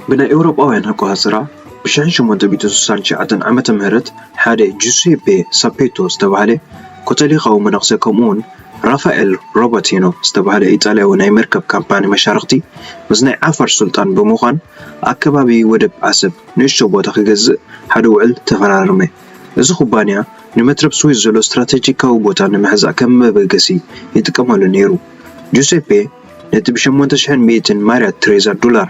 ብናይ ኤውሮጳውያን ኣቆጻጽራ ብ ሽሕን ሸሞንተ ሚእትን ስሳን ትሽዓተን ዓመተ ምህረት ሓደ ጁሴፔ ሳፔቶ ዝተባህለ ኮቶሊካዊ መነኩሴ ከምኡውን ራፋኤል ሮበርቲኖ ዝተባህለ ኢጣልያዊ ናይ መርከብ ካምፓኒ መሻርኽቲ ምስ ናይ ዓፋር ሱልጣን ብምዃን ኣከባቢ ወደብ ዓሰብ ንእሽቶ ቦታ ክገዝእ ሓደ ውዕል ተፈራረመ። እዚ ኩባንያ ንመትረብ ስዊዝ ዘሎ ስትራተጂካዊ ቦታ ንምሕዛእ ከም መበገሲ ይጥቀመሉ ነይሩ። ጁሴፔ ነቲ ብ ሸሞንተ ሽሕን ሚእትን ማርያ ትሬዛ ዶላር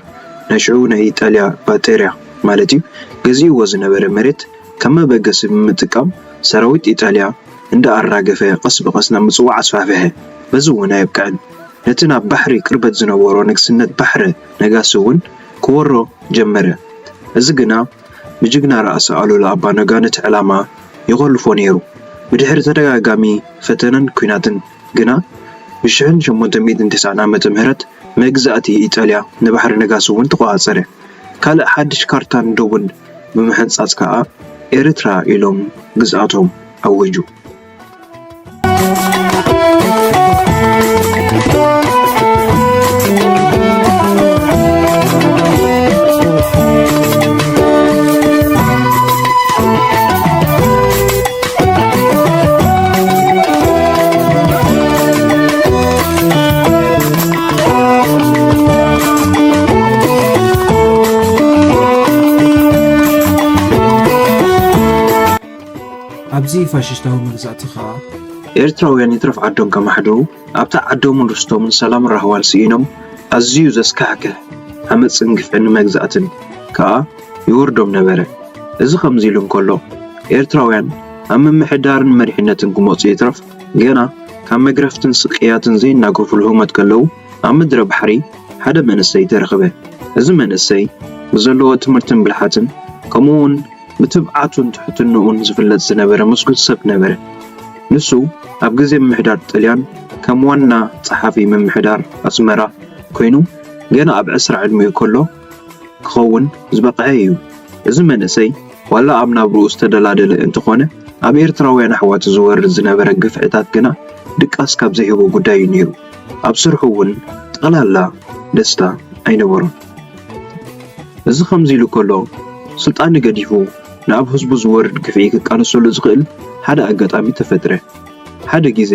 ናይ ሽዑ ናይ ኢጣልያ ባጤርያ ማለት እዩ ገዚእዎ ዝነበረ መሬት ከም መበገሲ ብምጥቃም ሰራዊት ኢጣልያ እንዳ ኣራገፈ ቀስ ብቐስ ናብ ምጽዋዕ ኣስፋሕፍሐ። በዚ እውን ኣየብቅዐን። ነቲ ናብ ባሕሪ ቅርበት ዝነበሮ ንግስነት ባሕረ ነጋሲ እውን ክወሮ ጀመረ። እዚ ግና ብጅግና ራእሲ ኣሉላ ኣባ ነጋ ነቲ ዕላማ ይኾልፎ ነይሩ። ብድሕሪ ተደጋጋሚ ፈተነን ኲናትን ግና ብ ሽሕን ሸሞንተ ሚእትን ተስዓን ዓመተ ምህረት መግዛእቲ ኢጣልያ ንባሕሪ ነጋሲ እውን ተቖጻጸረ። ካልእ ሓድሽ ካርታን ዶብን ብምሕንጻጽ ከኣ ኤርትራ ኢሎም ግዝኣቶም ኣወጁ። ኣብዚ ፋሽስታዊ መግዛእቲ ኸኣ ኤርትራውያን ይትረፍ ዓዶም ከማሕድሩ ኣብታ ዓዶምን ርስቶምን ሰላምን ራህዋን ስኢኖም ኣዝዩ ዘስካሕክሕ ዓመጽን ግፍዕን መግዛእትን ከኣ ይወርዶም ነበረ። እዚ ከምዚ ኢሉ እንከሎ ኤርትራውያን ኣብ ምምሕዳርን መሪሕነትን ክመጹ ይትረፍ ገና ካብ መግረፍትን ስቅያትን ዘይናገፉ ልሁመት ከለዉ ኣብ ምድረ ባሕሪ ሓደ መንእሰይ ተረኽበ። እዚ መንእሰይ ብዘለዎ ትምህርትን ብልሓትን ከምኡ እውን ብትብዓቱን ትሕትንኡን ዝፍለጥ ዝነበረ ምስጉን ሰብ ነበረ። ንሱ ኣብ ግዜ ምምሕዳር ጥልያን ከም ዋና ጸሓፊ ምምሕዳር ኣስመራ ኮይኑ ገና ኣብ ዕስራ ዕድሚኡ ከሎ ክኸውን ዝበቕዐ እዩ። እዚ መንእሰይ ዋላ ኣብ ናብርኡ ዝተደላደለ እንተኾነ ኣብ ኤርትራውያን ኣሕዋቱ ዝወርድ ዝነበረ ግፍዕታት ግና ድቃስ ካብ ዘይህቦ ጉዳይ እዩ ነይሩ። ኣብ ስርሑ እውን ጠቕላላ ደስታ ኣይነበሮን። እዚ ከምዚ ኢሉ ከሎ ስልጣኑ ገዲፉ ንኣብ ህዝቡ ዝወርድ ግፍዒ ክቃለሰሉ ዝኽእል ሓደ ኣጋጣሚ ተፈጥረ። ሓደ ግዜ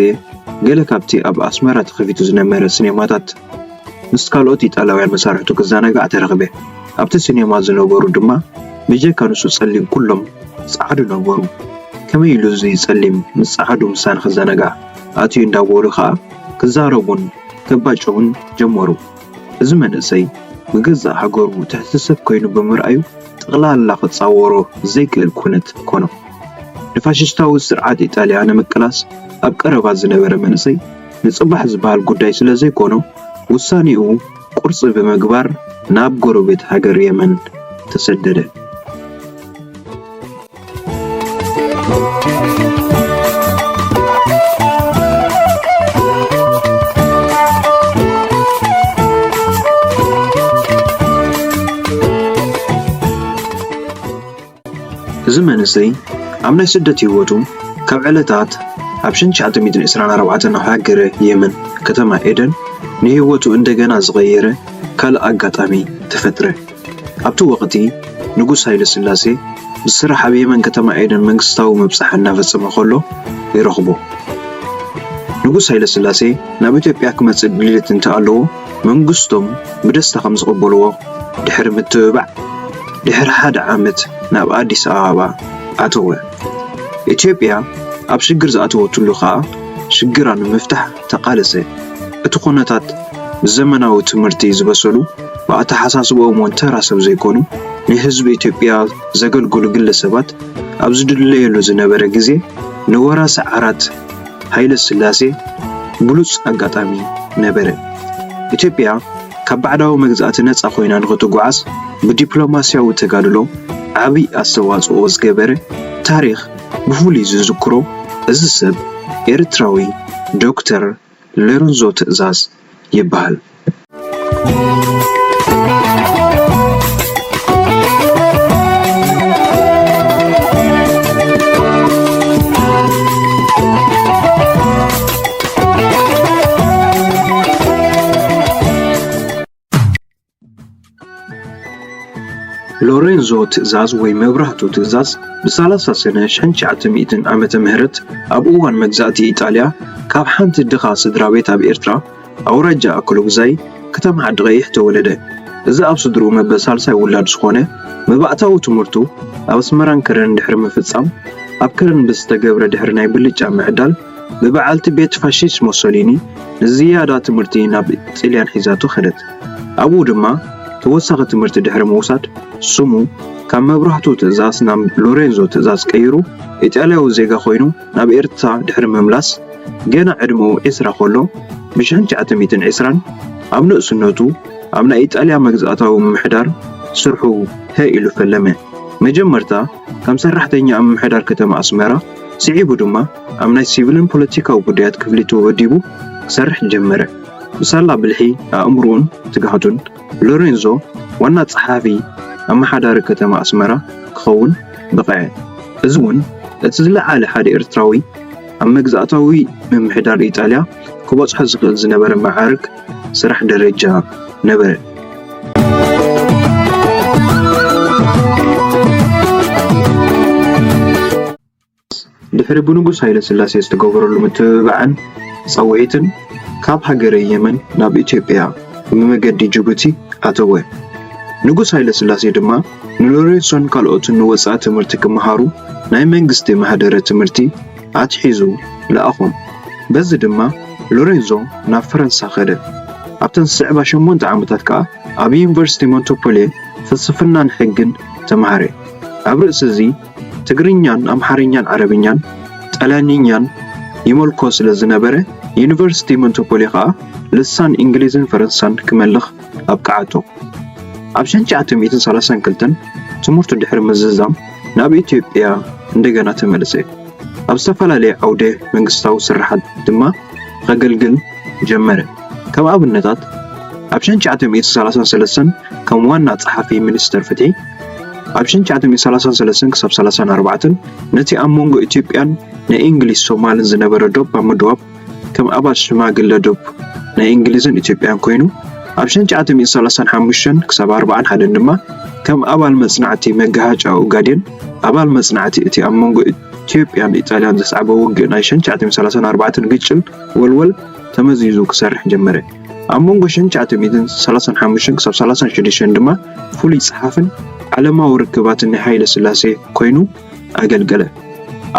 ገለ ካብቲ ኣብ ኣስመራ ተኸፊቱ ዝነበረ ሲኔማታት ምስ ካልኦት ኢጣልያውያን መሳርሕቱ ክዘናጋዕ ተረኽበ። ኣብቲ ሲኔማ ዝነበሩ ድማ ብጀካ ንሱ ጸሊም ኩሎም ጻዕዱ ነበሩ። ከመይ ኢሉ እዚ ጸሊም ምስ ጻዕዱ ምሳና ክዘናጋዕ ኣትዩ እንዳበሉ ከኣ ክዛረቡን ከባጭውን ጀመሩ። እዚ መንእሰይ ብገዛእ ሃገሩ ትሕቲ ሰብ ኮይኑ ብምርኣዩ ጠቕላላ ክጻወሮ ዘይክእል ኩነት ኮኖ። ንፋሽስታዊ ስርዓት ኢጣልያ ንምቅላስ ኣብ ቀረባ ዝነበረ መንእሰይ ንጽባሕ ዝበሃል ጉዳይ ስለ ዘይኮኖ ውሳኔኡ ቁርጺ ብምግባር ናብ ጎረቤት ሃገር የመን ተሰደደ። እዚ መንእሰይ ኣብ ናይ ስደት ህይወቱ ካብ ዕለታት ኣብ ሽሕን ትሽዓተ ሚእትን ዕስራን ኣርባዕተን ኣብ ሃገረ የመን ከተማ ኤደን ንህይወቱ እንደገና ዝቐየረ ካልእ ኣጋጣሚ ተፈጥረ። ኣብቲ ወቕቲ ንጉስ ሃይለ ስላሴ ብስራሕ ኣብ የመን ከተማ ኤደን መንግስታዊ ምብጻሕ እናፈጸመ ከሎ ይረኽቦ። ንጉስ ሃይለ ስላሴ ናብ ኢትዮጵያ ክመጽእ ድልየት እንተኣለዎ መንግስቶም ብደስታ ከም ዝቕበልዎ ድሕሪ ምትብባዕ ድሕሪ ሓደ ዓመት ናብ ኣዲስ ኣበባ ኣተወ። ኢትዮጵያ ኣብ ሽግር ዝኣተወትሉ ከኣ ሽግራ ንምፍታሕ ተቓለሰ። እቲ ኩነታት ብዘመናዊ ትምህርቲ ዝበሰሉ፣ ብኣተሓሳስባኦም እውን ተራ ሰብ ዘይኮኑ፣ ንህዝቢ ኢትዮጵያ ዘገልግሉ ግለሰባት ኣብ ዝድለየሉ ዝነበረ ግዜ፣ ንወራሲ ዓራት ሃይለ ስላሴ ብሉጽ ኣጋጣሚ ነበረ። ኢትዮጵያ ካብ ባዕዳዊ መግዛእቲ ነጻ ኮይና ንኽትጓዓዝ ብዲፕሎማስያዊ ተጋድሎ ዓቢ ኣስተዋጽኦ ዝገበረ፣ ታሪኽ ብፍሉይ ዝዝክሮ እዚ ሰብ፣ ኤርትራዊ ዶክተር ሎረንዞ ትእዛዝ ይበሃል። ሎሬንዞ ትእዛዝ ወይ መብራህቱ ትእዛዝ ብ30 ሰነ ሸሕን ትሽዓተ ሚእትን ዓመተ ምህረት ኣብ እዋን መግዛእቲ ኢጣልያ ካብ ሓንቲ ድኻ ስድራ ቤት ኣብ ኤርትራ ኣውራጃ ኣከለጉዛይ ከተማ ዓዲ ቀይሕ ተወለደ። እዚ ኣብ ስድርኡ መበል ሳልሳይ ውላድ ዝኾነ መባእታዊ ትምህርቱ ኣብ ኣስመራን ከረንን ድሕሪ ምፍጻም ኣብ ከረን ብዝተገብረ ድሕሪ ናይ ብልጫ ምዕዳል ብበዓልቲ ቤት ፋሽስት ሞሶሊኒ ንዝያዳ ትምህርቲ ናብ ጥልያን ሒዛቶ ከደት። ኣብኡ ድማ ተወሳኺ ትምህርቲ ድሕሪ ምውሳድ ስሙ ካብ መብራህቱ ትእዛዝ ናብ ሎሬንዞ ትእዛዝ ቀይሩ ኢጣልያዊ ዜጋ ኮይኑ ናብ ኤርትራ ድሕሪ ምምላስ ገና ዕድመኡ ዒስራ ከሎ ብ ትሽዓተ ሚእትን ዕስራን ኣብ ንእስነቱ ኣብ ናይ ኢጣልያ መግዛእታዊ ምምሕዳር ስርሑ ሀ ኢሉ ፈለመ። መጀመርታ ከም ሰራሕተኛ ኣብ ምምሕዳር ከተማ ኣስመራ፣ ስዒቡ ድማ ኣብ ናይ ሲቪልን ፖለቲካዊ ጉዳያት ክፍሊ ተወዲቡ ክሰርሕ ጀመረ። ብሳላ ብልሒ ኣእምሮኡን ትግሃቱን ሎሬንዞ ዋና ጸሓፊ ኣመሓዳሪ ከተማ ኣስመራ ክኸውን በቕዐ። እዚ እውን እቲ ዝለዓለ ሓደ ኤርትራዊ ኣብ መግዛእታዊ ምምሕዳር ኢጣልያ ክበጽሖ ዝኽእል ዝነበረ መዓርግ ስራሕ ደረጃ ነበረ። ድሕሪ ብንጉስ ሃይለ ስላሴ ዝተገበረሉ ምትብባዕን ጻውዒትን ካብ ሃገረ የመን ናብ ኢትዮጵያ ብመገዲ ጅቡቲ ኣተወ። ንጉስ ሃይለ ስላሴ ድማ ንሎሬንሶን ካልኦትን ንወጻኢ ትምህርቲ ክመሃሩ ናይ መንግስቲ ማህደረ ትምህርቲ ኣትሒዙ ለኣኾም። በዚ ድማ ሎሬንዞ ናብ ፈረንሳ ከደ። ኣብተን ዝስዕባ ሸሞንተ ዓመታት ከኣ ኣብ ዩኒቨርሲቲ ሞንቶፖሌ ፍልስፍናን ሕግን ተማሃረ። ኣብ ርእሲ እዚ ትግርኛን ኣምሓርኛን ዓረብኛን ጣልያንኛን ይመልኮ ስለ ዝነበረ ዩኒቨርሲቲ ሞንቶፖሌ ከኣ ልሳን እንግሊዝን ፈረንሳን ክመልኽ ኣብቅዓቶ። ኣብ ሸሕን ትሽዓተ ሚእትን ሰላሳን ክልተን ትምህርቱ ድሕሪ ምዝዛም ናብ ኢትዮጵያ እንደገና ተመልሰ። ኣብ ዝተፈላለየ ዓውደ መንግስታዊ ስርሓት ድማ ከገልግል ጀመረ። ከም ኣብነታት ኣብ ሸሕን ትሽዓተ ሚእትን ሰላሳን ሰለስተን ከም ዋና ጸሓፊ ሚኒስተር ፍትሒ፣ ኣብ ሸሕን ትሽዓተ ሚእትን ሰላሳን ሰለስተን ክሳብ ሰላሳን ኣርባዕተን ነቲ ኣብ መንጎ ኢትዮጵያን ናይ እንግሊዝ ሶማልን ዝነበረ ዶብ ኣብ ምድዋብ ከም ኣባል ሽማግለ ዶብ ናይ እንግሊዝን ኢትዮጵያን ኮይኑ፣ ኣብ ሸሕን ትሽዓተ ሚእትን ሰላሳን ሓሙሽተን ክሳብ ኣርባዓን ሓደን ድማ ከም ኣባል መጽናዕቲ መጋሃጫ ኡጋዴን፣ ኣባል መጽናዕቲ እቲ ኣብ መንጎ ኢትዮጵያን ኢጣልያን ዘስዓበ ውግእ ናይ ሸሕን ትሽዓተ ሚእትን ሰላሳን ኣርባዕተን ግጭል ወልወል ተመዚዙ ክሰርሕ ጀመረ። ኣብ መንጎ ሸሕን ትሽዓተ ሚእትን ሰላሳን ሓሙሽተን ክሳብ ሰላሳን ሽዱሽተን ድማ ፍሉይ ጸሓፍን ዓለማዊ ርክባትን ናይ ሃይለ ስላሴ ኮይኑ ኣገልገለ።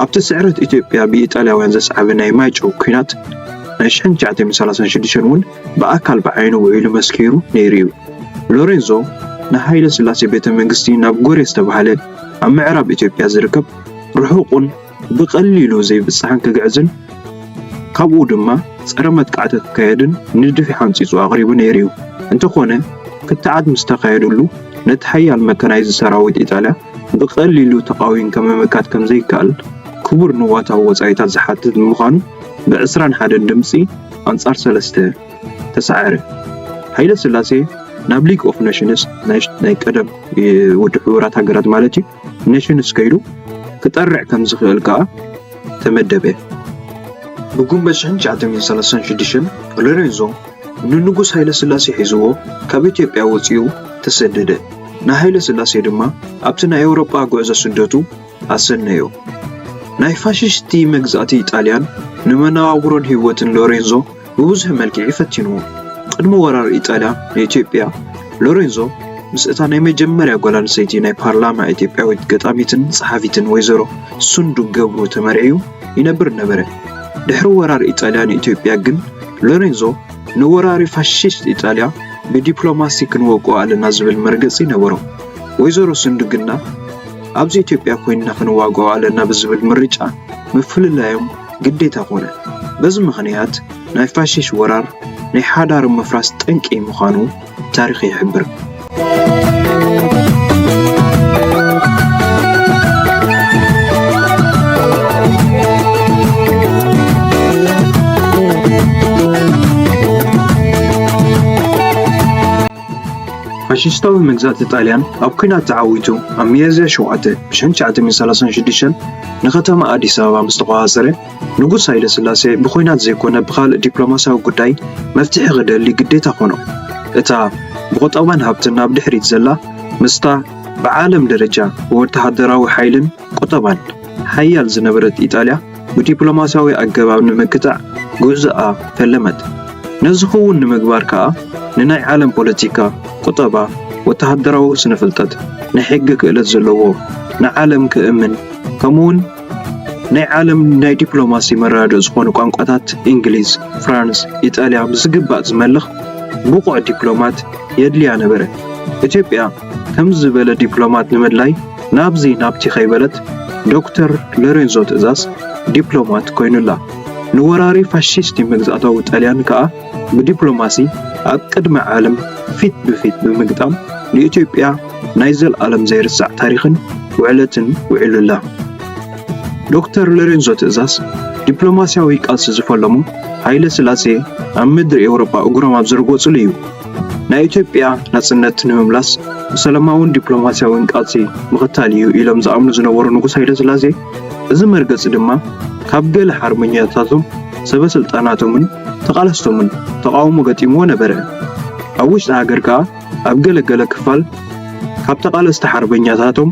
ኣብቲ ስዕረት ኢትዮጵያ ብኢጣልያውያን ዘስዓበ ናይ ማይጨው ኲናት ናይ ሸሕን ትሽዓተ ሚእትን ሰላሳን ሽዱሽተን እውን ብኣካል ብዓይኑ ውዒሉ መስኪሩ ነይሩ እዩ። ሎሬንዞ ንሃይለ ስላሴ ቤተ መንግስቲ ናብ ጎሬ ዝተባህለ ኣብ ምዕራብ ኢትዮጵያ ዝርከብ ርሑቕን ብቐሊሉ ዘይብጻሕን ክግዕዝን ካብኡ ድማ ጸረ መጥቃዕቲ ክካየድን ንድፊ ሓንጺጹ ኣቕሪቡ ነይሩ እዩ። እንተኾነ ክትዓት ምስ ተኻየደሉ ነቲ ሓያል መካናይዝድ ሰራዊት ኢጣልያ ብቐሊሉ ተቓዊምካ ምምካት ከም ዘይከኣል ክቡር ንዋታዊ ወጻኢታት ዝሓትት ብምዃኑ ብ ዕስራን ሓደን ድምጺ ኣንጻር ሰለስተ ተሳዐረ። ሃይለ ስላሴ ናብ ሊግ ኦፍ ኔሽንስ ናይ ናይ ቀደም ውድብ ሕቡራት ሃገራት ማለት እዩ ኔሽንስ ከይዱ ክጠርዕ ከም ዝኽእል ከኣ ተመደበ። ብጉንበት ሸሕን ትሽዓተ ሚእትን ሰላሳን ሽዱሽተን ሎሬንዞ ንንጉስ ሃይለ ስላሴ ሒዝዎ ካብ ኢትዮጵያ ወጺኡ ተሰደደ። ንሃይለ ስላሴ ድማ ኣብቲ ናይ ኤውሮጳ ጉዕዞ ስደቱ ኣሰነዮ። ናይ ፋሽስቲ መግዛእቲ ጣልያን ንመነባብሮን ህይወትን ሎሬንዞ ብብዙሕ መልክዕ ፈቲንዎ። ቅድሚ ወራር ኢጣልያ ንኢትዮጵያ ሎሬንዞ ምስ እታ ናይ መጀመርያ ጓል ኣንስተይቲ ናይ ፓርላማ ኢትዮጵያዊት ገጣሚትን ጸሓፊትን ወይዘሮ ስንዱ ገብሩ ተመርዕዩ ይነብር ነበረ። ድሕሪ ወራር ኢጣልያ ንኢትዮጵያ ግን፣ ሎሬንዞ ንወራሪ ፋሽስት ኢጣልያ ብዲፕሎማሲ ክንወቅኦ ኣለና ዝብል መርገጺ ነበሮ። ወይዘሮ ስንዱ ግና፣ ኣብዚ ኢትዮጵያ ኮይንና ክንዋግኦ ኣለና ብዝብል ምርጫ ምፍልላዮም ግዴታ ኮነ። በዚ ምኽንያት ናይ ፋሽስት ወራር ናይ ሓዳር ምፍራስ ጠንቂ ምዃኑ ታሪኽ ይሕብር። ፋሽስታዊ መግዛእቲ ጣልያን ኣብ ኲናት ተዓዊቱ ኣብ ሚያዝያ ሸውዓተ ብ ሺሕ ትሽዓተ ሚእቲ ሰላሳን ሽዱሽተን ንከተማ ኣዲስ ኣበባ ምስ ተቖጻጸረ፣ ንጉስ ሃይለ ስላሴ ብኲናት ዘይኮነ ብኻልእ ዲፕሎማስያዊ ጉዳይ መፍትሒ ክደሊ ግዴታ ኮኖ። እታ ብቁጠባን ሃብትን ናብ ድሕሪት ዘላ ምስታ ብዓለም ደረጃ ብወተሃደራዊ ሓይልን ቁጠባን ሓያል ዝነበረት ኢጣልያ ብዲፕሎማስያዊ ኣገባብ ንምግታዕ ጉዕዞኣ ፈለመት። ነዚ ክውን ንምግባር ከኣ ንናይ ዓለም ፖለቲካ፣ ቁጠባ፣ ወተሃደራዊ ስነ-ፍልጠት፣ ናይ ሕጊ ክእለት ዘለዎ፣ ንዓለም ክእምን፣ ከምኡውን ናይ ዓለም ናይ ዲፕሎማሲ መረዳድእ ዝኾኑ ቋንቋታት እንግሊዝ፣ ፍራንስ፣ ኢጣልያ ብዝግባእ ዝመልኽ ብቑዕ ዲፕሎማት የድልያ ነበረ። ኢትዮጵያ ከምዚ ዝበለ ዲፕሎማት ንምድላይ ናብዚ ናብቲ ከይበለት ዶክተር ሎሬንዞ ትእዛዝ ዲፕሎማት ኮይኑላ። ንወራሪ ፋሽስቲ መግዛእታዊ ጣልያን ከኣ ብዲፕሎማሲ ኣብ ቅድሚ ዓለም ፊት ብፊት ብምግጣም ንኢትዮጵያ ናይ ዘልኣለም ዘይርሳዕ ታሪኽን ውዕለትን ውዒሉላ። ዶክተር ሎሬንዞ ትእዛዝ ዲፕሎማስያዊ ቃልሲ ዝፈለሙ ሃይለ ስላሴ ኣብ ምድሪ ኤውሮጳ እግሮም ኣብ ዝረገጹሉ እዩ። ናይ ኢትዮጵያ ናጽነት ንምምላስ ብሰላማውን ዲፕሎማስያውን ቃልሲ ምኽታል እዩ ኢሎም ዝኣምኑ ዝነበሩ ንጉስ ሃይለ ስላሴ፣ እዚ መርገጺ ድማ ካብ ገለ ሓርበኛታቶም፣ ሰበ ስልጣናቶምን ተቓለስቶምን ተቓውሞ ገጢምዎ ነበረ። ኣብ ውሽጢ ሃገር ከኣ ኣብ ገለ ገለ ክፋል ካብ ተቓለስቲ ሓርበኛታቶም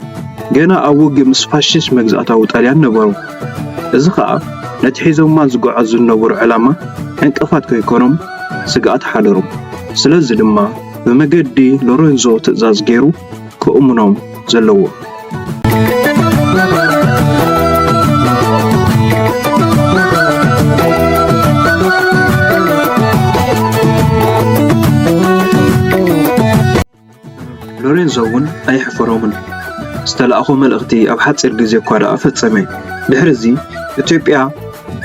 ገና ኣብ ውግእ ምስ ፋሽስት መግዛእታዊ ጣልያን ነበሩ። እዚ ኸኣ ነቲ ሒዞማ ዝጓዓዙ ዝነበሩ ዕላማ ዕንቅፋት ከይኮኖም ስግኣት ሓደሮም። ስለዚ ድማ ብመገዲ ሎሬንዞ ትእዛዝ ገይሩ ክእምኖም ዘለዎ። ሎሬንዞ እውን ኣየሕፈሮምን። ዝተላእኾ መልእኽቲ ኣብ ሓጺር ግዜ እኳ ደኣ ፈጸመ። ድሕሪ እዚ፣ ኢትዮጵያ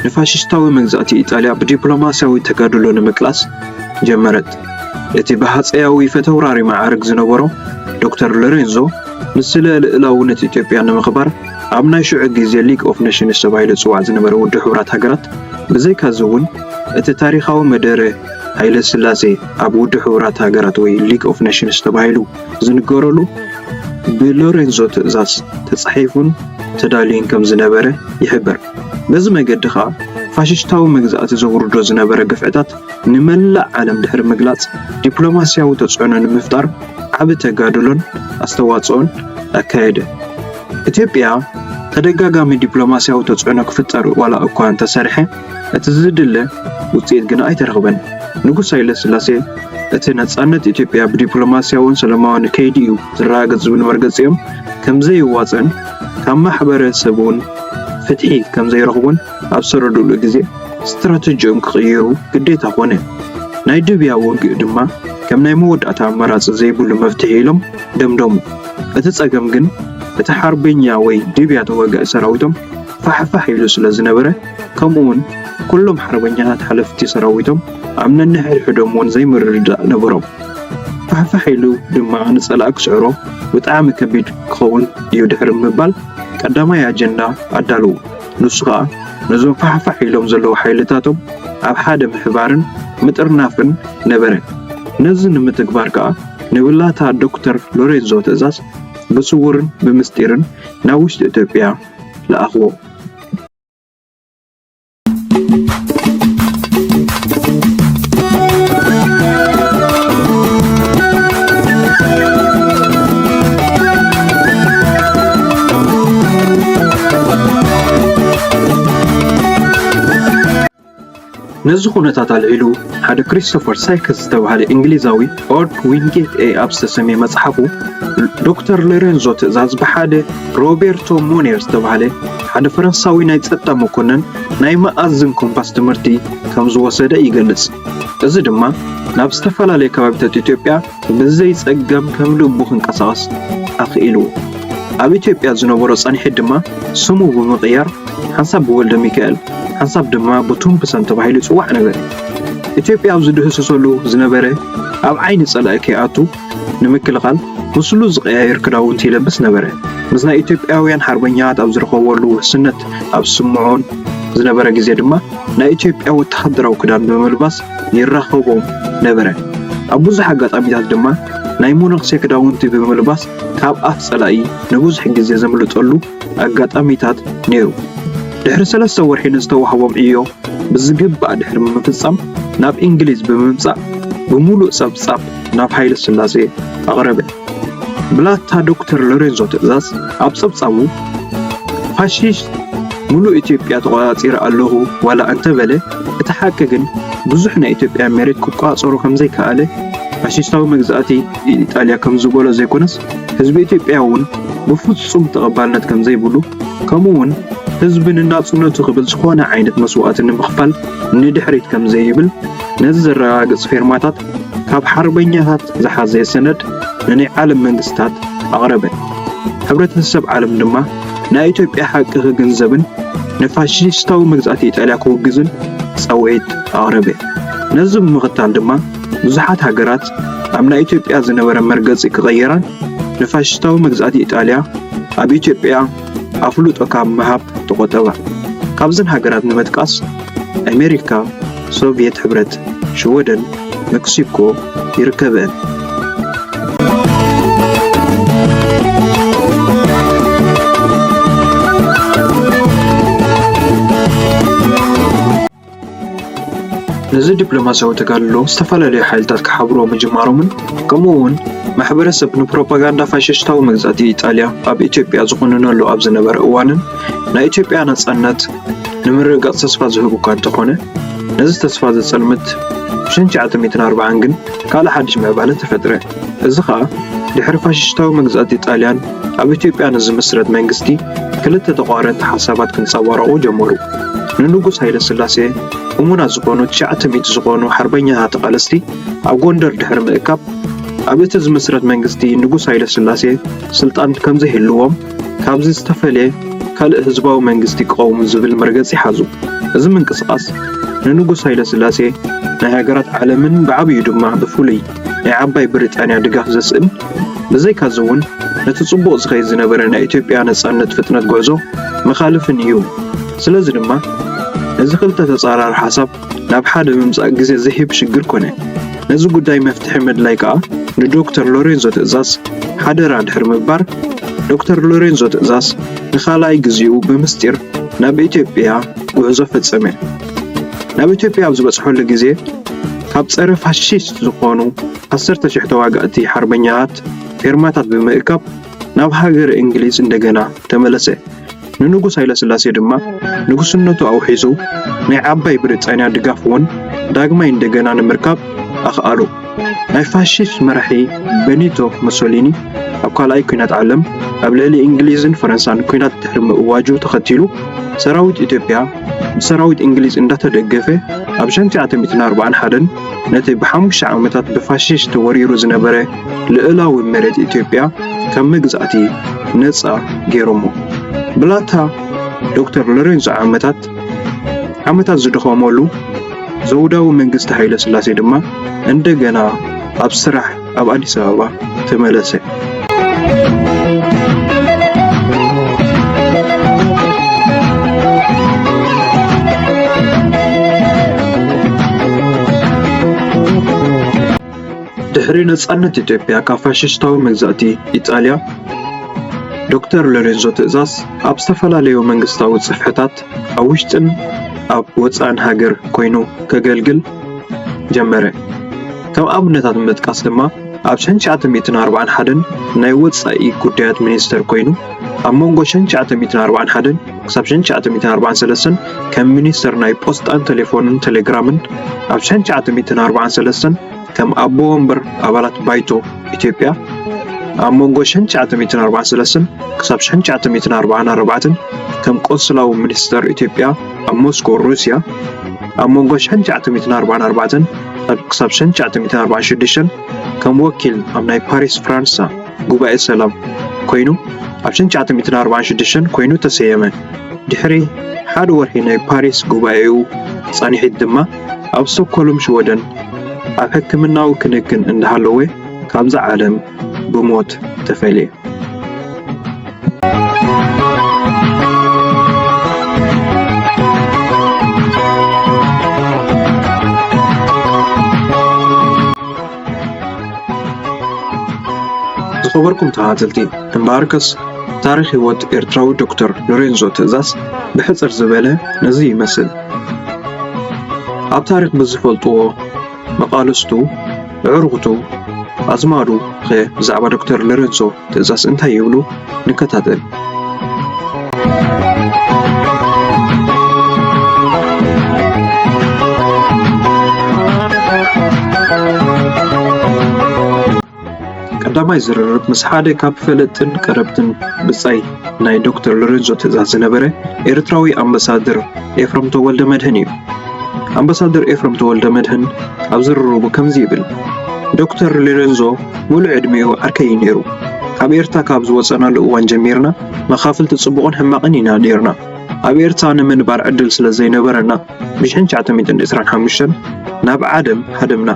ንፋሽስታዊ መግዛእቲ ኢጣልያ ብዲፕሎማስያዊ ተጋድሎ ንምቅላስ ጀመረት። እቲ ብሃጸያዊ ፈተውራሪ መዓርግ ዝነበሮ ዶክተር ሎሬንዞ፣ ንስለ ልእላውነት ኢትዮጵያ ንምኽባር ኣብ ናይ ሽዑ ግዜ ሊግ ኦፍ ኔሽንስ ተባሂሉ ዝጽዋዕ ዝነበረ ውድብ ሕቡራት ሃገራት፣ ብዘይካዚ እውን እቲ ታሪኻዊ መደረ ሃይለ ስላሴ ኣብ ውድብ ሕቡራት ሃገራት ወይ ሊግ ኦፍ ኔሽንስ ተባሂሉ ዝንገረሉ ብሎሬንዞ ትእዛዝ ተጻሒፉን ተዳልዩን ከም ዝነበረ ይሕበር። በዚ መገዲ ኸኣ ፋሽስታዊ መግዛእቲ ዘውርዶ ዝነበረ ግፍዕታት ንመላእ ዓለም ድሕሪ ምግላጽ ዲፕሎማስያዊ ተጽዕኖ ንምፍጣር ዓቢ ተጋድሎን ኣስተዋጽኦን ኣካየደ። ኢትዮጵያ ተደጋጋሚ ዲፕሎማስያዊ ተጽዕኖ ክፍጠር ዋላ እኳ እንተሰርሐ፣ እቲ ዝድለ ውጽኢት ግና ኣይተረኽበን። ንጉስ ሃይለ ስላሴ እቲ ነጻነት ኢትዮጵያ ብዲፕሎማስያውን ሰላማውን ከይዲ እዩ ዝረጋገጽ ዝብል መርገጺኦም ከም ዘይዋጸን ካብ ማሕበረሰብ እውን ፍትሒ ከም ዘይረኽቡን ኣብ ዝተረድኡሉ ግዜ ስትራተጂኦም ክቕይሩ ግዴታ ኮነ። ናይ ድብያ ውግእ ድማ ከም ናይ መወዳእታ ኣማራጺ ዘይብሉ መፍትሒ ኢሎም ደምደሙ። እቲ ጸገም ግን እቲ ሓርበኛ ወይ ድብያ ተዋጋኢ ሰራዊቶም ፋሕፋሕ ኢሉ ስለ ዝነበረ፣ ከምኡውን ኩሎም ሓርበኛታት ሓለፍቲ ሰራዊቶም ኣብ ነንሕድሕዶም እውን ዘይምርድዳእ ነበሮም። ፋሕፋሕ ኢሉ ድማ ንጸላኢ ክስዕሮ ብጣዕሚ ከቢድ ክኸውን እዩ ድሕሪ ምባል ቀዳማይ ኣጀንዳ ኣዳለዉ። ንሱ ኸኣ ነዞም ፋሕፋሕ ኢሎም ዘለዉ ሓይልታቶም ኣብ ሓደ ምሕባርን ምጥርናፍን ነበረ። ነዚ ንምትግባር ከኣ ንብላታ ዶክተር ሎሬንዞ ትእዛዝ ብስውርን ብምስጢርን ናብ ውሽጢ ኢትዮጵያ ለኣኽዎ። ነዚ ኩነታት ኣልዒሉ፣ ሓደ ክሪስቶፈር ሳይክስ ዝተባህለ እንግሊዛዊ፣ ኦርድ ዊንጌት ኤ ኣብ ዝተሰምየ መጽሓፉ፣ ዶክተር ሎሬንዞ ትእዛዝ ብሓደ ሮቤርቶ ሞኔር ዝተባህለ ሓደ ፈረንሳዊ ናይ ጸጥታ መኮነን ናይ መኣዝን ኮምፓስ ትምህርቲ ከም ዝወሰደ ይገልጽ። እዚ ድማ ናብ ዝተፈላለየ ከባቢታት ኢትዮጵያ ብዘይ ጸገም ከም ልቡ ክንቀሳቐስ ኣኽኢልዎ። ኣብ ኢትዮጵያ ዝነበሮ ጻንሒት ድማ ስሙ ብምቕያር ሓንሳብ ብወልደ ሚካኤል፣ ሓንሳብ ድማ ብቶምፕሰን ተባሂሉ ይጽዋዕ ነበረ። ኢትዮጵያ ኣብ ዝድህሰሰሉ ዝነበረ ኣብ ዓይኒ ጸላኢ ከይኣቱ ንምክልኻል ምስሉ ዝቐያየር ክዳውንቲ ይለብስ ነበረ። ምስ ናይ ኢትዮጵያውያን ሓርበኛታት ኣብ ዝረኸበሉ ውሕስነት ኣብ ዝስምዖን ዝነበረ ግዜ ድማ ናይ ኢትዮጵያ ወተሃደራዊ ክዳን ብምልባስ ይራኸቦም ነበረ። ኣብ ብዙሕ ኣጋጣሚታት ድማ ናይ መነኩሴ ክዳውንቲ ብምልባስ ካብ ኣፍ ጸላኢ ንብዙሕ ግዜ ዘምልጠሉ ኣጋጣሚታት ነይሩ። ድሕሪ ሰለስተ ወርሒ ንዝተዋህቦም ዕዮ ብዝግባእ ድሕሪ ምፍጻም ናብ እንግሊዝ ብምምጻእ ብምሉእ ጸብጻብ ናብ ሃይለ ስላሴ ኣቕረበ። ብላታ ዶክተር ሎሬንዞ ትእዛዝ ኣብ ጸብጻቡ ፋሺስት ሙሉእ ኢትዮጵያ ተቆጻጺረ ኣለኹ ዋላ እንተበለ፣ እቲ ሓቂ ግን ብዙሕ ናይ ኢትዮጵያ መሬት ክቆጻጸሮ ከም ዘይከኣለ፣ ፋሺስታዊ መግዛእቲ ኢጣልያ ከም ዝበሎ ዘይኮነስ፣ ህዝቢ ኢትዮጵያ እውን ብፍጹም ተቐባልነት ከም ዘይብሉ፣ ከምኡ እውን ህዝቢ ንናጽነቱ ክብል ዝኾነ ዓይነት መስዋእቲ ንምኽፋል ንድሕሪት ከም ዘይብል ነዚ ዘረጋግጽ ፌርማታት ካብ ሓርበኛታት ዝሓዘ ሰነድ ንናይ ዓለም መንግስታት ኣቕረበ። ሕብረተሰብ ዓለም ድማ ናይ ኢትዮጵያ ሓቂ ክግንዘብን ንፋሽስታዊ መግዛእቲ ኢጣልያ ክውግዝን ጻውዒት ኣቕረበ። ነዚ ብምኽታል ድማ ብዙሓት ሃገራት ኣብ ናይ ኢትዮጵያ ዝነበረ መርገጺ ክቐይራን ንፋሽስታዊ መግዛእቲ ኢጣልያ ኣብ ኢትዮጵያ ኣፍልጦ ካብ ምሃብ ተቖጠባ። ካብዘን ሃገራት ንምጥቃስ ኣሜሪካ፣ ሶቭየት ሕብረት፣ ሽወደን፣ ሜክሲኮ ይርከበን። ነዚ ዲፕሎማስያዊ ተጋድሎ ዝተፈላለዩ ሓይልታት ክሓብርዎ ምጅማሮምን፣ ከምኡ እውን ማሕበረሰብ ንፕሮፓጋንዳ ፋሽስታዊ መግዛእቲ ኢጣልያ ኣብ ኢትዮጵያ ዝኹንነሉ ኣብ ዝነበረ እዋንን፣ ናይ ኢትዮጵያ ነጻነት ንምርግጋጽ ተስፋ ዝህብ እኳ እንተኾነ፣ ነዚ ተስፋ ዘጸልምት ሸንሸዓተ ሚእትን ኣርባዓን ግን ካልእ ሓድሽ ምዕባለ ተፈጥረ። እዚ ኸኣ ድሕሪ ፋሽስታዊ መግዛእቲ ጣልያን ኣብ ኢትዮጵያ ንዝምስረት መንግስቲ ክልተ ተቋረንቲ ሓሳባት ክንጸባረቑ ጀመሩ። ንንጉስ ሃይለ ስላሴ እሙናት ዝኾኑ ትሽዓተ ሚእቲ ዝኾኑ ሓርበኛታት ተቓለስቲ ኣብ ጎንደር ድሕሪ ምእካብ፣ ኣብ እቲ ዝምስረት መንግስቲ ንጉስ ሃይለ ስላሴ ስልጣን ከም ዘይህልዎም፣ ካብዚ ዝተፈልየ ካልእ ህዝባዊ መንግስቲ ክቐውሙ ዝብል መርገጺ ሓዙ። እዚ ምንቅስቓስ ንንጉስ ሃይለ ስላሴ ናይ ሃገራት ዓለምን ብዓብዩ ድማ ብፍሉይ ናይ ዓባይ ብሪጣንያ ድጋፍ ዘስእን፣ ብዘይካዚ እውን ነቲ ጽቡቕ ዝኸይድ ዝነበረ ናይ ኢትዮጵያ ነጻነት ፍጥነት ጉዕዞ መኻልፍን እዩ። ስለዚ ድማ ነዚ ክልተ ተጻራሪ ሓሳብ ናብ ሓደ ምምጻእ ግዜ ዝህብ ሽግር ኮነ። ነዚ ጉዳይ መፍትሒ ምድላይ ከኣ ንዶክተር ሎሬንዞ ትእዛዝ ሓደራ ድሕሪ ምባል፣ ዶክተር ሎሬንዞ ትእዛዝ ንኻልኣይ ግዜኡ ብምስጢር ናብ ኢትዮጵያ ጉዕዞ ፈጸመ። ናብ ኢትዮጵያ ኣብ ዝበጽሐሉ ግዜ፣ ካብ ጸረ ፋሽስት ዝኾኑ ዓሰርተ ሽሕ ተዋጋእቲ ሓርበኛታት ፌርማታት ብምእካብ ናብ ሃገረ እንግሊዝ እንደገና ተመለሰ። ንንጉስ ሃይለ ስላሴ ድማ ንጉስነቱ ኣውሒሱ ናይ ዓባይ ብሪጣንያ ድጋፍ እውን ዳግማይ እንደገና ንምርካብ ኣኽኣሎ። ናይ ፋሽስት መራሒ በኒቶ ሙሶሊኒ ኣብ ካልኣይ ኲናት ዓለም ኣብ ልዕሊ እንግሊዝን ፈረንሳን ኲናት ድሕሪ ምእዋጁ ተኸቲሉ፣ ሰራዊት ኢትዮጵያ ብሰራዊት እንግሊዝ እንዳተደገፈ ኣብ ሸንሸዓተ ሚእትን ኣርባዓን ሓደን ነቲ ብሓሙሽተ ዓመታት ብፋሽስት ተወሪሩ ዝነበረ ልኡላዊ መሬት ኢትዮጵያ ካብ መግዛእቲ ነጻ ገይሮሞ። ብላታ ዶክተር ሎሬንዞ ዓመታት ዓመታት ዝደኸመሉ ዘውዳዊ መንግስቲ ሃይለ ስላሴ ድማ እንደገና ኣብ ስራሕ ኣብ ኣዲስ ኣበባ ተመለሰ። ድሕሪ ነጻነት ኢትዮጵያ ካብ ፋሽስታዊ መግዛእቲ ኢጣልያ፣ ዶክተር ሎሬንዞ ትእዛዝ ኣብ ዝተፈላለዩ መንግስታዊ ጽፍሕታት ኣብ ውሽጥን ኣብ ወጻእን ሃገር ኮይኑ ከገልግል ጀመረ። ከም ኣብነታት ንምጥቃስ ድማ፣ ኣብ ሸንሸዓተ ሚእትን ኣርባዓን ሓደን ናይ ወጻኢ ጉዳያት ሚኒስተር ኮይኑ፣ ኣብ መንጎ ሸንሸዓተ ሚእትን ኣርባዓን ሓደን ክሳብ ሸሕን ትሽዓተ ሚእትን ኣርባዓን ሰለስተን ከም ሚኒስተር ናይ ፖስጣን ቴሌፎንን ቴሌግራምን፣ ኣብ ሸሕን ትሽዓተ ሚእትን ኣርባዓን ሰለስተን ከም ኣቦ ወንበር ኣባላት ባይቶ ኢትዮጵያ፣ ኣብ መንጎ ሸሕን ትሽዓተ ሚእትን ኣርባዓን ሰለስተን ክሳብ ሸሕን ትሽዓተ ሚእትን ኣርባዓን ኣርባዕተን ከም ቆንስላዊ ሚኒስተር ኢትዮጵያ ኣብ ሞስኮ ሩስያ፣ ኣብ መንጎ ሸሕን ትሽዓተ ሚእትን ኣርባዓን ኣርባዕተን ክሳብ ሸሕን ትሽዓተ ሚእትን ኣርባዓን ሽዱሽተን ከም ወኪል ኣብ ናይ ፓሪስ ፍራንሳ ጉባኤ ሰላም ኮይኑ ኣብ ሸሕን ትሽዓተ ሚእትን ኣርባዓን ሽዱሽተን ኮይኑ ተሰየመ። ድሕሪ ሓደ ወርሒ ናይ ፓሪስ ጉባኤኡ ጻንሒት ድማ ኣብ ስቶክሆልም ሽወደን ኣብ ሕክምናዊ ክንክን እንዳሃለወ ካብዛ ዓለም ብሞት ተፈልየ። ዝኸበርኩም ተኸታተልቲ፣ እምበኣርከስ ታሪኽ ህይወት ኤርትራዊ ዶክተር ሎሬንዞ ትእዛዝ ብሕጽር ዝበለ ነዚ ይመስል። ኣብ ታሪኽ ብዝፈልጥዎ መቓልስቱ፣ ኣዕሩኽቱ፣ ኣዝማዱ ኸ ብዛዕባ ዶክተር ሎሬንዞ ትእዛዝ እንታይ ይብሉ? ንከታተል። ቀዳማይ ዝርርብ ምስ ሓደ ካብ ፈለጥትን ቀረብትን ብጻይ ናይ ዶክተር ሎሬንዞ ትእዛዝ ዝነበረ ኤርትራዊ ኣምባሳደር ኤፍረም ተወልደ መድህን እዩ። ኣምባሳደር ኤፍረም ተወልደ መድህን ኣብ ዝርርቡ ከምዚ ይብል፣ ዶክተር ሎሬንዞ ሙሉእ ዕድሚኡ ዓርከይ እዩ ነይሩ። ካብ ኤርትራ ካብ ዝወጸናሉ እዋን ጀሚርና መኻፍልቲ ጽቡቕን ሕማቕን ኢና ነይርና። ኣብ ኤርትራ ንምንባር ዕድል ስለ ዘይነበረና፣ ብሽሕን ትሽዓተ ሚእትን ዕስራን ሓሙሽተን ናብ ዓደም ሃደምና።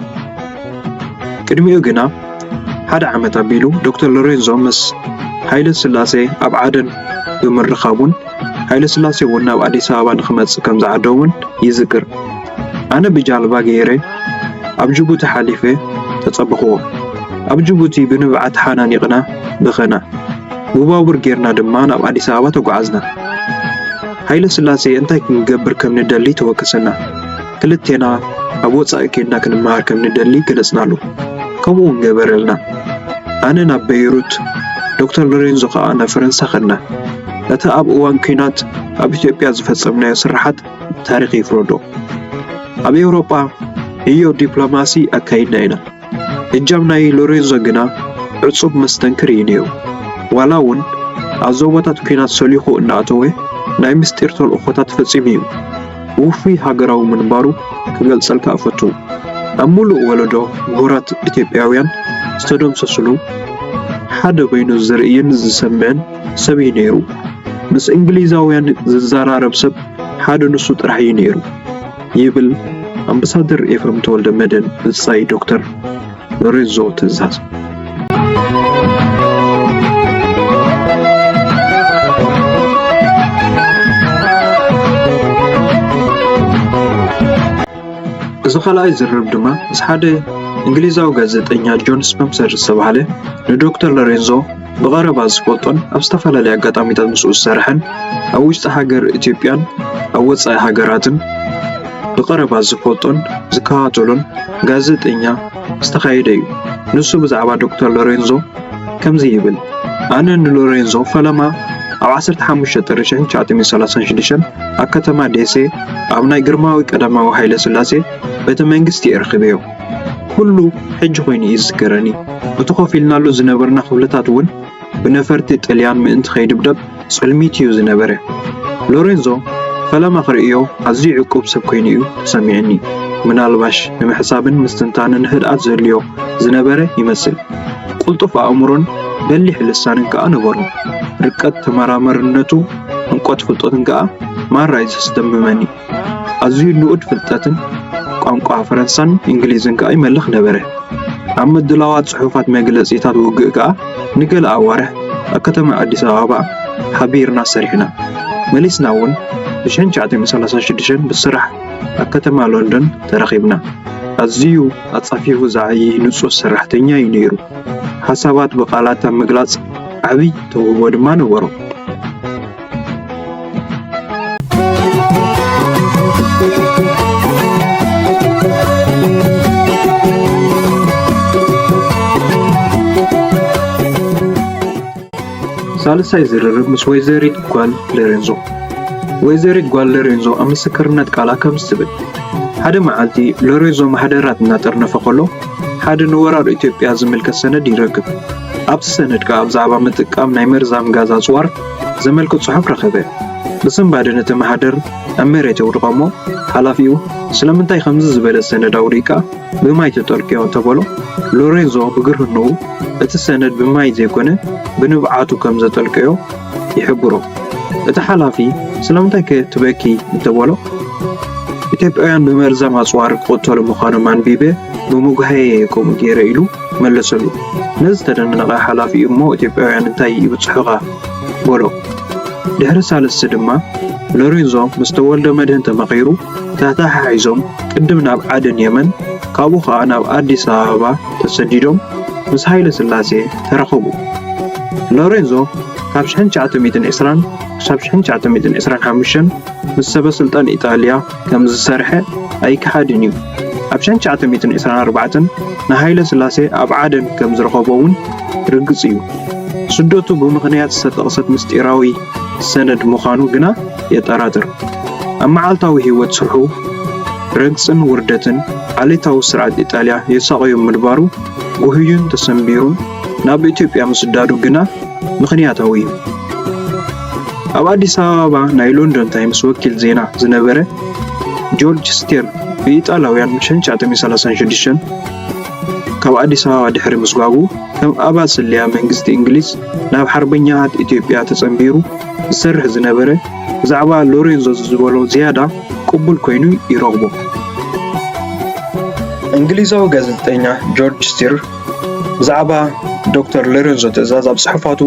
ቅድሚኡ ግና ሓደ ዓመት ኣቢሉ ዶክተር ሎሬንዞ ምስ ሃይለ ስላሴ ኣብ ዓደን ብምርኻቡን ሃይለ ስላሴ እውን ናብ ኣዲስ ኣበባ ንኽመጽእ ከም ዝዓደሙን ይዝክር። ኣነ ብጃልባ ገይረ ኣብ ጅቡቲ ሓሊፈ ተጸበኽዎ። ኣብ ጅቡቲ ብንብዓት ሓናኒቕና በኸና። ብባቡር ጌርና ድማ ናብ ኣዲስ ኣበባ ተጓዓዝና። ሃይለ ስላሴ እንታይ ክንገብር ከም ንደሊ ተወከሰና። ክልቴና ኣብ ወጻኢ ኬድና ክንመሃር ከም ንደሊ ገለጽናሉ። ከምኡ እውን ገበረልና። ኣነ ናብ በይሩት፣ ዶክተር ሎሬንዞ ከኣ ናብ ፈረንሳ ከድና። እቲ ኣብ እዋን ኲናት ኣብ ኢትዮጵያ ዝፈጸምናዮ ስርሓት ታሪኽ ይፍረዶ። ኣብ ኤውሮጳ ዕዮ ዲፕሎማሲ ኣካይድና ኢና። እጃም ናይ ሎሬንዞ ግና ዕጹብ መስተንክር እዩ ነይሩ። ዋላ እውን ኣብ ዞባታት ኲናት ሰሊኹ እናኣተወ ናይ ምስጢር ተልእኾታት ፈጺሙ እዩ። ውፉይ ሃገራዊ ምንባሩ ክገልጸልካ እፈቱ። ኣብ ምሉእ ወለዶ ምሁራት ኢትዮጵያውያን ዝተደምሰስሉ ሓደ ኮይኑ ዝርእይን ዝሰምዕን ሰብ እዩ ነይሩ። ምስ እንግሊዛውያን ዝዘራረብ ሰብ ሓደ ንሱ ጥራሕ እዩ ነይሩ ይብል ኣምባሳደር ኤፍረም ተወልደ መድህን ብጻይ ዶክተር ሎሬንዞ ትእዛዝ። እዚ ካልኣይ ዝርርብ ድማ ምስ ሓደ እንግሊዛዊ ጋዜጠኛ ጆን ስፐንሰር ዝተባህለ ንዶክተር ሎሬንዞ ብቐረባ ዝፈልጦን ኣብ ዝተፈላለየ ኣጋጣሚታት ምስኡ ዝሰርሐን ኣብ ውሽጢ ሃገር ኢትዮጵያን ኣብ ወጻኢ ሃገራትን ብቐረባ ዝፈልጦን ዝከታተሎን ጋዜጠኛ ዝተኻየደ እዩ። ንሱ ብዛዕባ ዶክተር ሎሬንዞ ከምዚ ይብል፣ ኣነ ንሎሬንዞ ፈለማ ኣብ ዓሰርተ ሓሙሽተ ጥሪ ሽሕን ትሽዓተ ሚእትን ሰላሳን ሽዱሽተን ኣብ ከተማ ደሴ ኣብ ናይ ግርማዊ ቀዳማዊ ሃይለ ስላሴ ቤተ መንግስቲ እየ ረኺበዮ። ኩሉ ሕጂ ኮይኑ እዩ ዝዝከረኒ። እቲ ኮፍ ኢልናሉ ዝነበርና ክፍልታት እውን ብነፈርቲ ጥልያን ምእንቲ ከይድብደብ ጽልሚት እዩ ዝነበረ። ሎሬንዞ ፈለማ ክርእዮ ኣዝዩ ዕቁብ ሰብ ኮይኑ እዩ ተሰሚዑኒ። ምናልባሽ ንምሕሳብን ምስትንታንን ህድኣት ዘድልዮ ዝነበረ ይመስል። ቅልጡፍ ኣእምሮን በሊሕ ልሳንን ከኣ ነበሮ። ርቀት ተመራመርነቱ፣ ዕምቆት ፍልጠቱን ከኣ ማራ እዩ ዘስደምመኒ። ኣዝዩ ንኡድ ፍልጠትን ቋንቋ ፈረንሳን እንግሊዝን ከኣ ይመልኽ ነበረ። ኣብ ምድላዋት ጽሑፋት መግለጺታት ውግእ ከኣ ንገለ ኣዋርሕ ኣብ ከተማ ኣዲስ ኣበባ ሓቢርና ሰሪሕና። መሊስና እውን ብሽሕን ትሽዓተ ሚእትን ሰላሳን ሽዱሽተን ብስራሕ ኣብ ከተማ ሎንዶን ተራኺብና። ኣዝዩ ኣጻፊፉ ዝዓዪ ንጹህ ሰራሕተኛ እዩ ነይሩ። ሓሳባት ብቓላት ኣብ ምግላጽ ዓቢ ተውህቦ ድማ ነበሮ። ሳልሳይ ዝርርብ ምስ ወይዘሪት ጓል ሎሬንዞ። ወይዘሪት ጓል ሎሬንዞ ኣብ ምስክርነት ቃላ ከምዚ ትብል፣ ሓደ መዓልቲ ሎሬንዞ ማሕደራት እናጠርነፈ ከሎ፣ ሓደ ንወራር ኢትዮጵያ ዝምልከት ሰነድ ይረክብ። ኣብቲ ሰነድ ከኣ ብዛዕባ ምጥቃም ናይ መርዛም ጋዝ ኣጽዋር ዘመልክት ጽሑፍ ረኸበ። ብስንባደ ነቲ ማሕደር ኣብ መሬት የውድቖ እሞ፣ ሓላፊኡ ስለምንታይ ከምዚ ዝበለ ሰነድ ኣውዲእካ ብማይ ተጠልቅዮ እንተበሎ፣ ሎሬንዞ ብግርህንኡ እቲ ሰነድ ብማይ ዘይኮነ ብንብዓቱ ከም ዘጠልቀዮ ይሕብሮ። እቲ ሓላፊ ስለምንታይ ከ ትበኪ እንተበሎ፣ ኢትዮጵያውያን ብመርዛም ኣጽዋር ክቕተሉ ምዃኖም ኣንቢበ ብምጉሃየ ከምኡ ገይረ ኢሉ መለሰሉ። ነዚ ዝተደነቐ ሓላፊኡ እሞ ኢትዮጵያውያን እንታይ ይብጽሑኻ በሎ። ድሕሪ ሳልስቲ ድማ ሎሬንዞ ምስ ተወልደ መድህን ተመኺሩ ተተሓሒዞም ቅድም ናብ ዓደን የመን ካብኡ ኸኣ ናብ ኣዲስ ኣበባ ተሰዲዶም ምስ ሃይለ ስላሴ ተራኸቡ። ሎሬንዞ ካብ ሽሕን ትሽዓተ ሚእትን ዕስራን ክሳብ ሽሕን ትሽዓተ ሚእትን ዕስራን ሓሙሽተን ምስ ሰበ ስልጣን ኢጣልያ ከም ዝሰርሐ ኣይከሓድን እዩ። ኣብ ሽሕን ትሽዓተ ሚእትን ዕስራን ኣርባዕተን ንሃይለ ስላሴ ኣብ ዓደን ከም ዝረኸቦ እውን ርግጽ እዩ። ስደቱ ብምኽንያት ዝተጠቕሰት ምስጢራዊ ሰነድ ምዃኑ ግና የጠራጥር። ኣብ መዓልታዊ ህይወት ስርሑ ረግጽን ውርደትን ዓሌታዊ ስርዓት ኢጣልያ የሳቕዮ ምንባሩ ጉህዩን ተሰንቢሩን ናብ ኢትዮጵያ ምስዳዱ ግና ምኽንያታዊ እዩ። ኣብ ኣዲስ ኣበባ ናይ ሎንዶን ታይምስ ወኪል ዜና ዝነበረ ጆርጅ ስቴር ብኢጣልያውያን ብ ሽሕን ትሽዓተ ሚእትን ሰላሳን ሽዱሽተን ካብ ኣዲስ ኣበባ ድሕሪ ምስጓጉ ከም ኣባል ስለያ መንግስቲ እንግሊዝ ናብ ሓርበኛታት ኢትዮጵያ ተጸንቢሩ ዝሰርሕ ዝነበረ ብዛዕባ ሎሬንዞ ዝበሎ ዝያዳ ቅቡል ኮይኑ ይረኽቦ። እንግሊዛዊ ጋዜጠኛ ጆርጅ ስቲር ብዛዕባ ዶክተር ሎሬንዞ ትእዛዝ ኣብ ጽሑፋቱ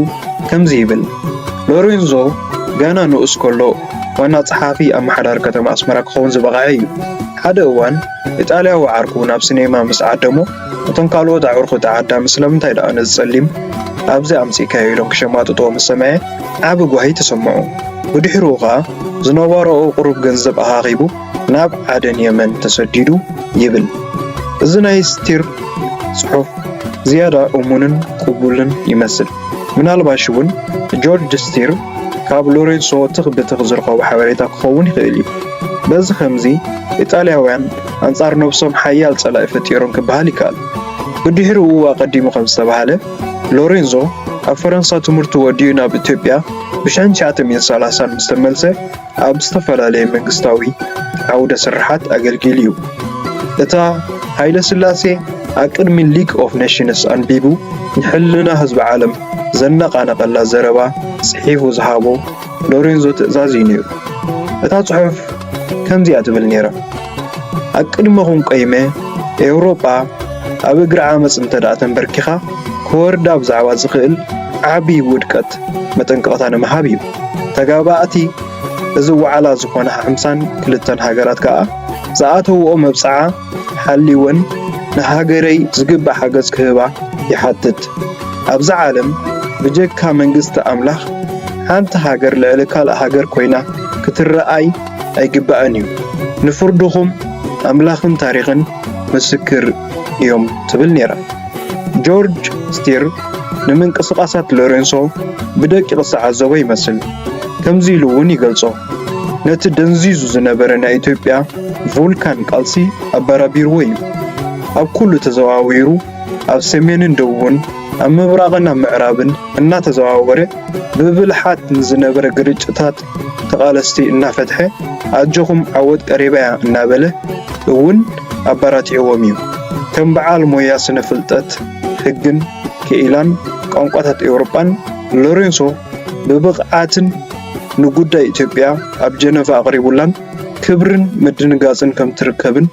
ከምዚ ይብል፣ ሎሬንዞ ገና ንኡስ ከሎ ዋና ጸሓፊ ኣመሓዳሪ ከተማ ኣስመራ ክኸውን ዝበቕዐ እዩ። ሓደ እዋን ኢጣልያዊ ዓርኩ ናብ ሲኔማ ምስ ዓደሞ፣ እቶም ካልኦት ኣዕሩኹ እቲ ዓዳሚ ስለምንታይ ደኣ ነዚ ጸሊም ኣብዚ ኣምጺእካዮ ኢሎም ክሸማጥጥዎ ምስ ሰምዐ ዓቢ ጓሂ ተሰምዖ። ብድሕሪኡ ኸኣ ዝነበርኦ ቁሩብ ገንዘብ ኣኻኺቡ ናብ ዓደን የመን ተሰዲዱ ይብል። እዚ ናይ ስቲር ጽሑፍ ዝያዳ እሙንን ቅቡልን ይመስል። ምናልባሽ እውን ጆርጅ ስቲር ካብ ሎሬንሶ ትኽ ብትኽ ዝረኸቦ ሓበሬታ ክኸውን ይኽእል እዩ። በዚ ኸምዚ ኢጣልያውያን ኣንጻር ነብሶም ሓያል ጸላኢ ፈጢሮም ክበሃል ይከኣል። ብድሕሪኡ ኣቐዲሙ ከም ዝተባህለ ሎሬንዞ ኣብ ፈረንሳ ትምህርቱ ወዲኡ ናብ ኢትዮጵያ ብ ሽሕን ትሽዓተ ሚእትን ሰላሳን ምስ ተመልሰ ኣብ ዝተፈላለየ መንግስታዊ ዓውደ ስርሓት ኣገልጊሉ እዩ። እታ ሃይለ ስላሴ ኣብ ቅድሚ ሊግ ኦፍ ኔሽንስ ኣንቢቡ ንሕልና ህዝቢ ዓለም ዘነቓነቐላ ዘረባ ጽሒፉ ዝሃቦ ሎሬንዞ ትእዛዝ እዩ ነይሩ። እታ ጽሑፍ ከምዚኣ ትብል ነይራ። ኣብ ቅድመኹም ቆይመ ኤውሮጳ ኣብ እግሪ ዓመጽ እንተ ደኣ ተንበርኪኻ ክወርዳ ብዛዕባ ዝኽእል ዓቢ ውድቀት መጠንቀቕታ ንምሃብ እዩ። ተጋባእቲ እዚ ዋዕላ ዝኾና ሓምሳን ክልተን ሃገራት ከኣ ዝኣተውኦ መብጽዓ ሓሊወን ንሃገረይ ዝግባእ ሓገዝ ክህባ ይሓትት። ኣብዛ ዓለም ብጀካ መንግስቲ ኣምላኽ ሓንቲ ሃገር ልዕሊ ካልእ ሃገር ኮይና ክትረኣይ ኣይግባእን እዩ። ንፍርድኹም ኣምላኽን ታሪኽን ምስክር እዮም ትብል ነይራ። ጆርጅ ስቲር ንምንቅስቓሳት ሎሬንሶ ብደቂቕ ዝተዓዘቦ ይመስል። ከምዚ ኢሉ እውን ይገልጾ፣ ነቲ ደንዚዙ ዝነበረ ናይ ኢትዮጵያ ቮልካን ቃልሲ ኣበራቢርዎ እዩ። ኣብ ኩሉ ተዘዋዊሩ ኣብ ሰሜንን ደቡብን ኣብ ምብራቕን ኣብ ምዕራብን እናተዘዋወረ ብብልሓት ንዝነበረ ግርጭታት ተቓለስቲ እናፈትሐ ኣጆኹም ዓወት ቀሪባ እያ እናበለ እውን ኣበራቲዕዎም እዩ። ከም በዓል ሞያ ስነ ፍልጠት ሕግን ክኢላን ቋንቋታት ኤውሮጳን ሎሬንሶ ብብቕዓትን ንጉዳይ ኢትዮጵያ ኣብ ጀነቫ ኣቕሪቡላን ክብርን ምድንጋጽን ከም ትርከብን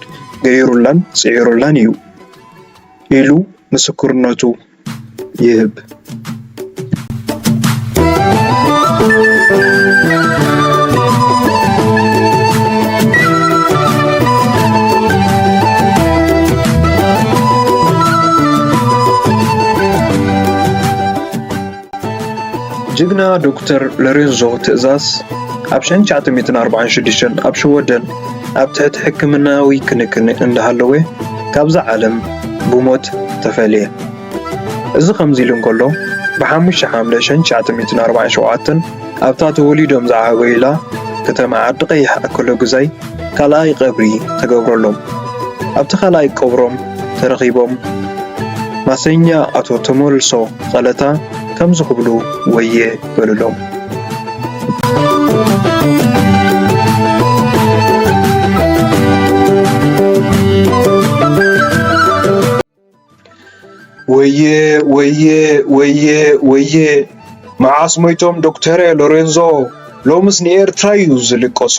ገይሩላን ጽዒሩላን እዩ ኢሉ ምስክርነቱ ይህብ። ጅግና ዶክተር ሎሬንዞ ትእዛዝ ኣብ ሽሕን ትሽዓተ ሚእትን ኣርባዓን ሽዱሽተን ኣብ ሽወደን ኣብ ትሕቲ ሕክምናዊ ክንክን እንዳሃለወ ካብዛ ዓለም ብሞት ተፈልየ። እዚ ከምዚ ኢሉ እንከሎ፣ ብ ሓሙሽተ ሓምለ ሽሕን ትሽዓተ ሚእትን ኣርባዓን ሸውዓተን ኣብታ ተወሊዶም ዝዓበዩላ ከተማ ዓዲ ቀይሕ ኣከለ ጉዛይ ካልኣይ ቀብሪ ተገብረሎም። ኣብቲ ካልኣይ ቀብሮም ተረኺቦም ማሰኛ ኣቶ ተመልሶ ቀለታ ከምዚ ክብሉ ወየ በሉሎም። ወየ ወየ ወየ ወየ፣ መዓስ ሞይቶም ዶክተረ ሎሬንዞ? ሎምስ ንኤርትራ እዩ ዝልቀሶ።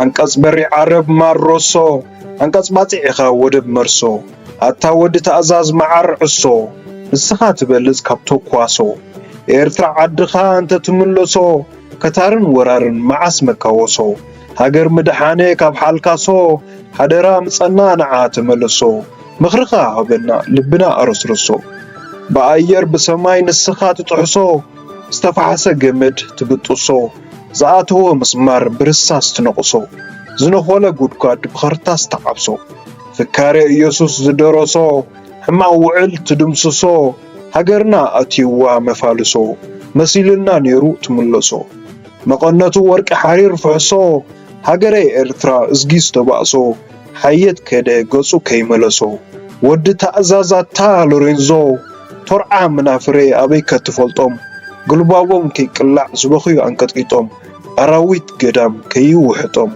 ኣንቀጽ በሪ ዓረብ ማር ሮሶ፣ ኣንቀጽ ባጽዕ ኢኻ ወደብ መርሶ። ኣታ ወዲ ተኣዛዝ መዓር ዕሶ፣ ንስኻ ትበልጽ ካብ ተኳሶ። ኤርትራ ዓድኻ እንተ ትምለሶ፣ ከታርን ወራርን መዓስ መካወሶ። ሃገር ምድሓነ ካብ ሓልካሶ፣ ሓደራ ምጸና ንዓ ተመለሶ። ምኽርኻ ሃበና ልብና ኣረስርሶ። ብኣየር ብሰማይ ንስኻ ትጥሕሶ፣ ዝተፋሕሰ ገመድ ትብጥሶ። ዝኣተወ ምስማር ብርሳስ ትነቕሶ። ዝነኾለ ጉድጓድ ብኸርታስ ትዓብሶ። ፍካሬ ኢየሱስ ዝደረሶ፣ ሕማቕ ውዕል ትድምስሶ። ሃገርና ኣትይዋ መፋልሶ፣ መሲልልና ነይሩ ትምለሶ። መቐነቱ ወርቂ ሓሪር ፍሕሶ፣ ሃገረይ ኤርትራ እዝጊ ዝተባእሶ። ሓየት ከደ ገጹ ከይመለሶ። ወዲ ታእዛዛታ ሎሬንዞ፣ ቶርዓ መናፍሬ ኣበይ ከትፈልጦም? ግልባቦም ከይቅላዕ ዝበኽዩ ኣንቀጥቂጦም። ኣራዊት ገዳም ከይውሕጦም።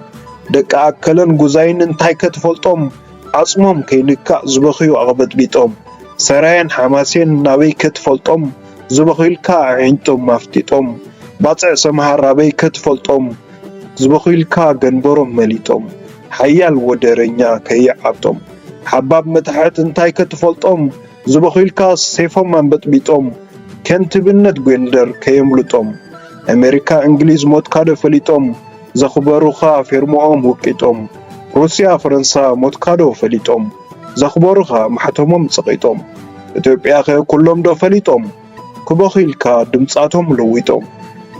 ደቂ ኣከለን ጉዛይን እንታይ ከትፈልጦም? ዓጽሞም ከይንካእ ዝበኽዩ ኣቕበጥቢጦም። ሰራየን ሓማሴን ናበይ ከትፈልጦም? ዝበኺልካ ኣዒንጦም ኣፍጢጦም። ባጽዕ ሰምሃር ኣበይ ከትፈልጦም? ዝበኺልካ ገንበሮም መሊጦም። ሓያል ወደረኛ ከይዓብጦም። ሓባብ መታሕት እንታይ ከትፈልጦም? ዝበኺልካ ሴፎም ኣንበጥቢጦም። ከንትብነት ጎንደር ከየምልጦም። ኣሜሪካ እንግሊዝ ሞትካዶ ፈሊጦም? ዘኽበሩኻ ፌርሞኦም ውቂጦም። ሩስያ ፈረንሳ ሞትካዶ ፈሊጦም? ዘኽበሩኻ ማሕተሞም ጸቒጦም። ኢትዮጵያኸ ኩሎም ዶ ፈሊጦም? ክበኺልካ ድምጻቶም ለዊጦም።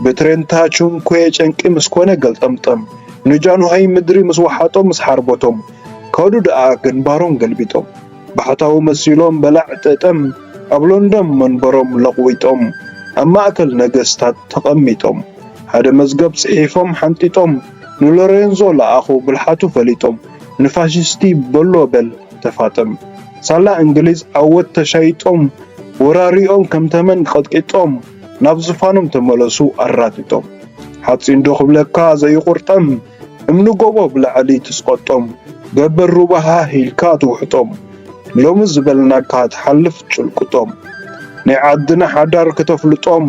ብትሬንታ ቹንኮ ጨንቂ ምስ ኮነ ገልጠምጠም። ንጃንሆይ ምድሪ ምስ ወሓጦም ምስ ሓርበቶም። ከዱ ደኣ ግንባሮም ገልቢጦም። ባሕታዊ መሲሎም በላዕ ጠጠም። ኣብ ሎንዶን መንበሮም ለቕዊጦም። ኣብ ማእከል ነገስታት ተቐሚጦም። ሓደ መዝገብ ጽሒፎም ሓንጢጦም። ንሎሬንዞ ለኣኹ ብልሓቱ ፈሊጦም። ንፋሽስቲ በሎ በል ተፋጠም። ሳላ እንግሊዝ ዓወት ተሻይጦም። ወራሪኦም ከም ተመን ቀጥቂጦም። ናብ ዝፋኖም ተመለሱ ኣራጢጦም። ሓጺን ዶ ክብለካ ዘይቑርጠም? እምኒ ጎቦ ብላዕሊ ትስቐጦም። ገበር ሩባ ሃህ ኢልካ ትውሕጦም። ሎሚ ዝበልናካ ትሓልፍ ጭልቁጦም። ናይ ዓድና ሓዳር ከተፍልጦም።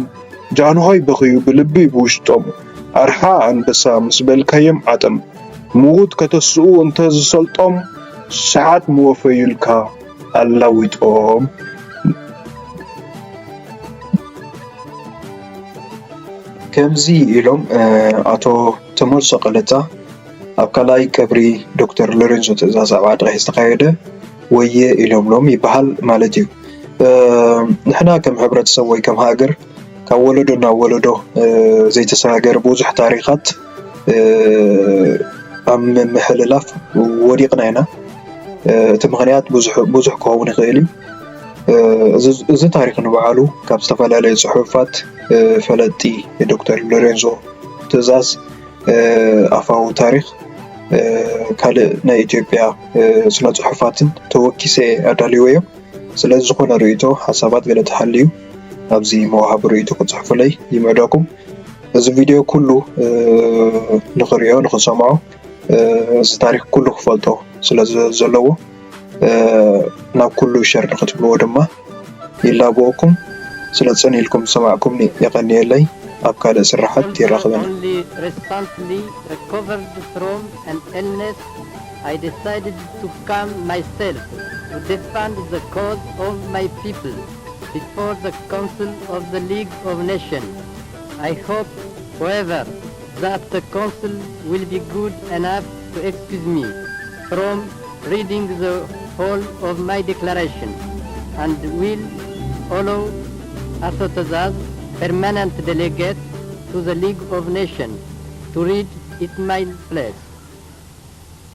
ጃንሆይ በኽዩ ብልቢ ብውሽጦም። ኣርሓ ኣንበሳ ምስ በልካዮም ዓጠም። ምዉት ከተስኡ እንተ ዝሰልጦም። ሸሓት ምወፈዩልካ ኣላዊጦም። ከምዚ ኢሎም፣ እ፣ ኣቶ ተመልሶ ቀለታ ኣብ ካልኣይ ቀብሪ ዶክተር ሎሬንዞ ትእዛዝ ኣብ ዓዲ ቀይሕ ዝተኻየደ ወየ ኢሎምሎም ይበሃል ማለት እዩ። እ፣ ንሕና ከም ሕብረተሰብ ወይ ከም ሃገር ካብ ወለዶ ናብ ወለዶ፣ እ፣ ዘይተሰጋገረ ብዙሕ ታሪኻት፣ እ፣ ኣብ ምምሕልላፍ ወዲቕና ኢና። እ፣ እቲ ምኽንያት ብዙሕ፣ ብዙሕ ክኸውን ይኽእል እዩ። እ፣ እዚ፣ እዚ ታሪኽ ንባዕሉ ካብ ዝተፈላለዩ ጽሑፋት፣ እ፣ ፈለጥቲ ዶክተር ሎሬንዞ ትእዛዝ፣ እ፣ ኣፋዊ ታሪኽ፣ እ፣ ካልእ ናይ ኢትዮጵያ፣ እ፣ ስነ ጽሑፋትን ተወኪሰ ኣዳልይወዮ። ስለዚ ዝኾነ ርእይቶ፣ ሓሳባት ገለ ተሃልዩ ኣብዚ መዋሃቢ ርእይቶ ክጽሕፉለይ ይምዕደኩም። እዚ ቪድዮ ኩሉ፣ እ፣ ንኽሪኦ፣ ንኽሰምዖ፣ እ፣ እዚ ታሪኽ ኩሉ ክፈልጦ ስለ ዘ-፣ ዘለዎ፣ እ፣ ናብ ኩሉ ሸር ንኽትብልዎ ድማ ይላበወኩም። ስለ ጸኒልኩም ዝሰማዕኩምኒ የቐንየለይ። ኣብ ካልእ ስራሓት የራኽበና። Only recently recovered from an illness, I decided to calm myself to defend the cause of my people before the Council of the League of Nations. I hope, however, that the Council will be good enough to excuse me from reading the whole of my declaration and will allow Ato Tazaz, permanent delegate to the League of Nations, to read it in my place.